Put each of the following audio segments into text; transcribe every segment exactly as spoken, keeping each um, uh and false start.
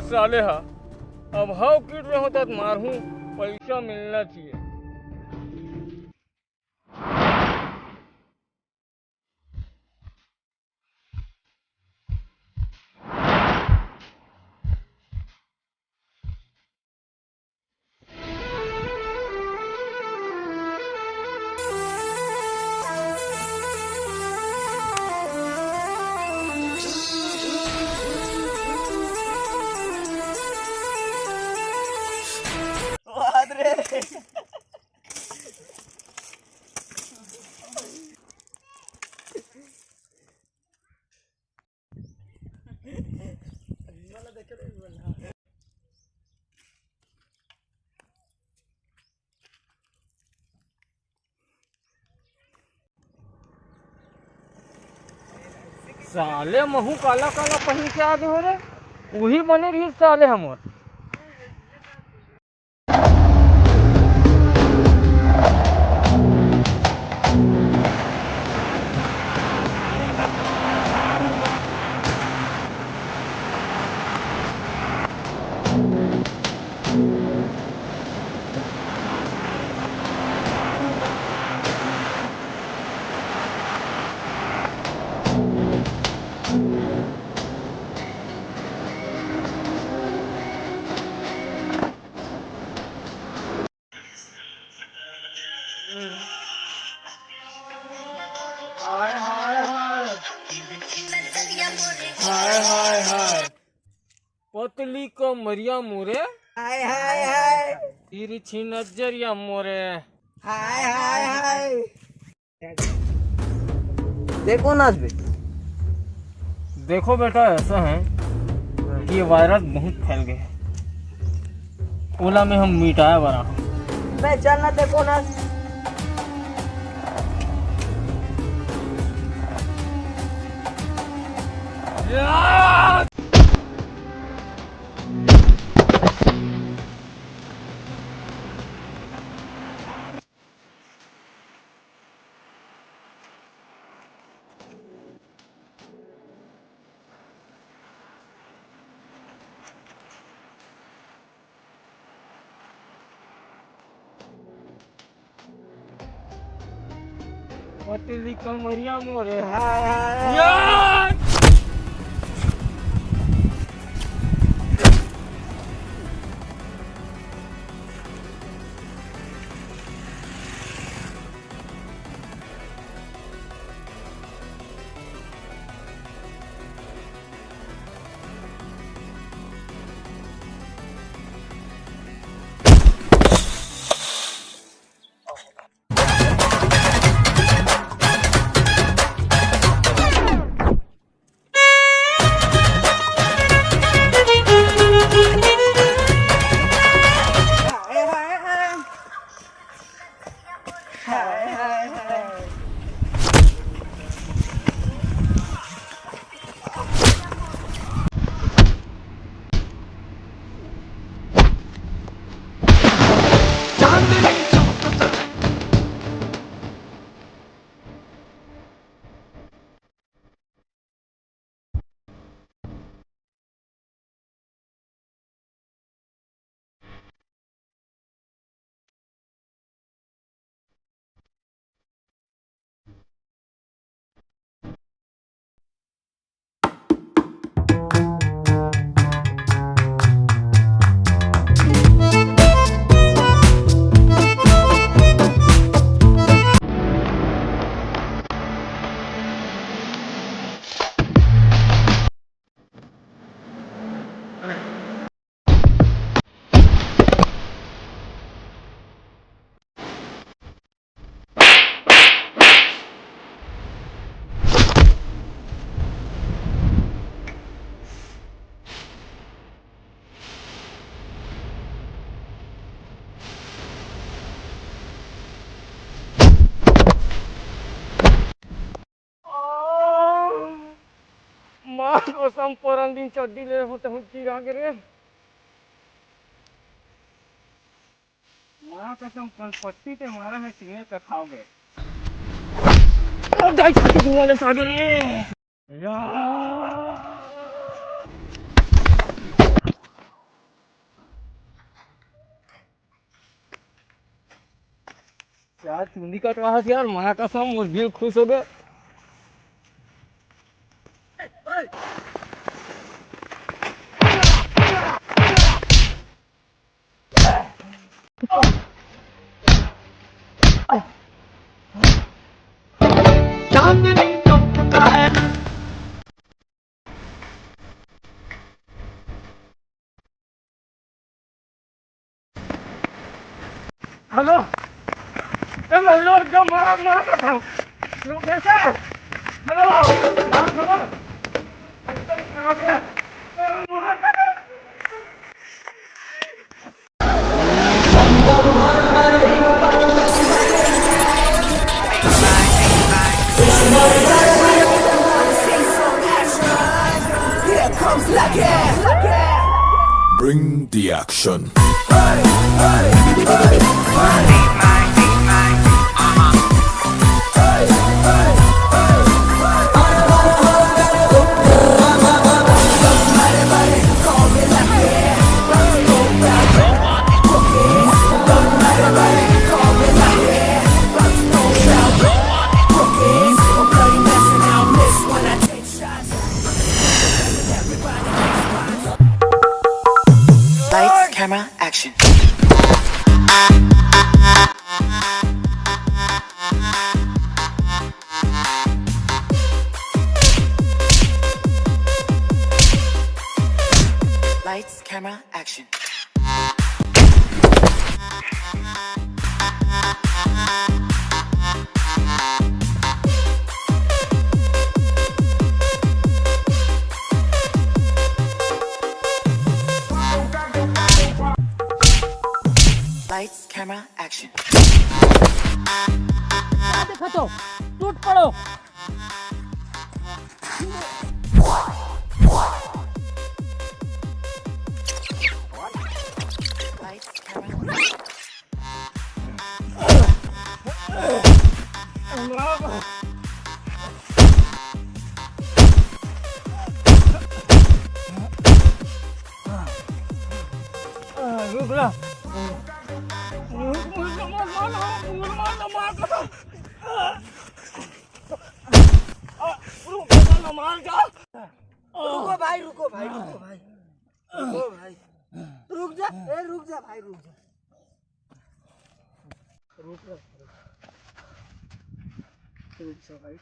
साले हा, अब हव किट में होता त मारहूं, पैसा मिलना चाहिए। साले महू काला काला पहिन के आ गे हो रे, उही बने रही साले हमर। हाय, हाय, हाय। पतली कमरिया मोरे। हाय, हाय, हाय। तिरछी नजरिया मोरे। हाय, हाय, हाय। देखो ना आज भी। देखो बेटा, ऐसा है कि ये वायरस बहुत फैल गया है, ओला में हम मिटाया बना। मैं चलना देखो ना। पतली कमरिया मोरे, हाय, हाय, हाय। यार! माँ कसम, परन दिन चड्डी ले होते हुए गिरा गिरे। माँ कसम, कल पट्टी ते मारा है, सीने पे खाओगे। अब दाई छाती दूंगा ले सागर में। यार। यार, चुंदी कटवा हस यार, माँ कसम, मोर दिल खुश हो गया। चांदनी चौक का है। हेलो, ए, हेलो, जो मारा, मारा था। लोग कैसे हैं? Hello, hello. Bring the action. Lights, camera, action. Lights, camera, action. Lights, camera, action. क्या देखत हो? टूट पड़ो। रुक ना। रुको भाई, रुको भाई, रुको भाई, रुको भाई, रुक जा, ए, रुक जा भाई, रुक जा, रुक जा, रुक जा भाई।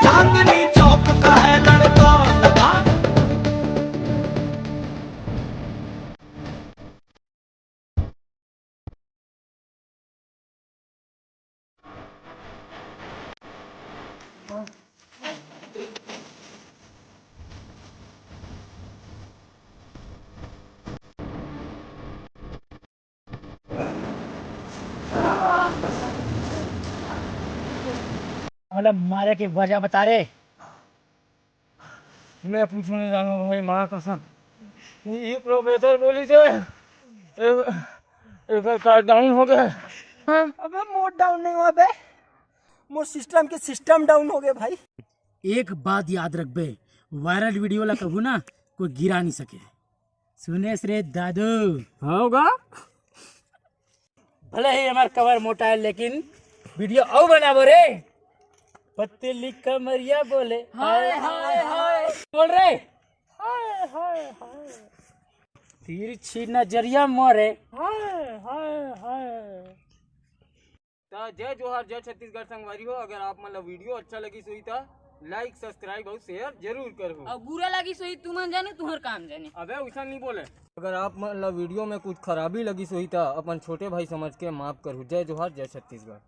चांदनी चौक का है लड़का। मतलब मारे के वजह बता रे। मैं पूछने जाना भाई, माँ कसम। ये प्रोफेसर बोली थे, एक, एक कार्ड डाउन हो गया। अबे मोर डाउन नहीं हुआ बे, मोर सिस्टम के सिस्टम डाउन हो गया भाई। एक बात याद रखबे, वायरल वीडियो ला कभू ना कोई गिरा नहीं सके। सुनेस रे दादू? हाँ होगा। भले ही हमार कमर मोटा है, लेकिन वीडियो अउ बनाबो रे। पतली कमरिया बोले हाय, हाय, हाय। बोल रे। हाय, हाय, हाय। तिरछी नजरिया मारे। हाय, हाय, हाय। त जय जोहार, जय छत्तीसगढ़ संगवारी हो। अगर आप मन ला वीडियो अच्छा लगिस होही त लाइक, सब्सक्राइब अउ शेयर जरूर करहू। अउ बुरा लगिस होही तुमन जानो, तुम्हर काम जाने। अबे वैसा नहीं बोले। अगर आप मन ला वीडियो में कुछ खराबी लगिस होही त अपन छोटे भाई समझ के माफ करहू। जय जोहार, जय छत्तीसगढ़।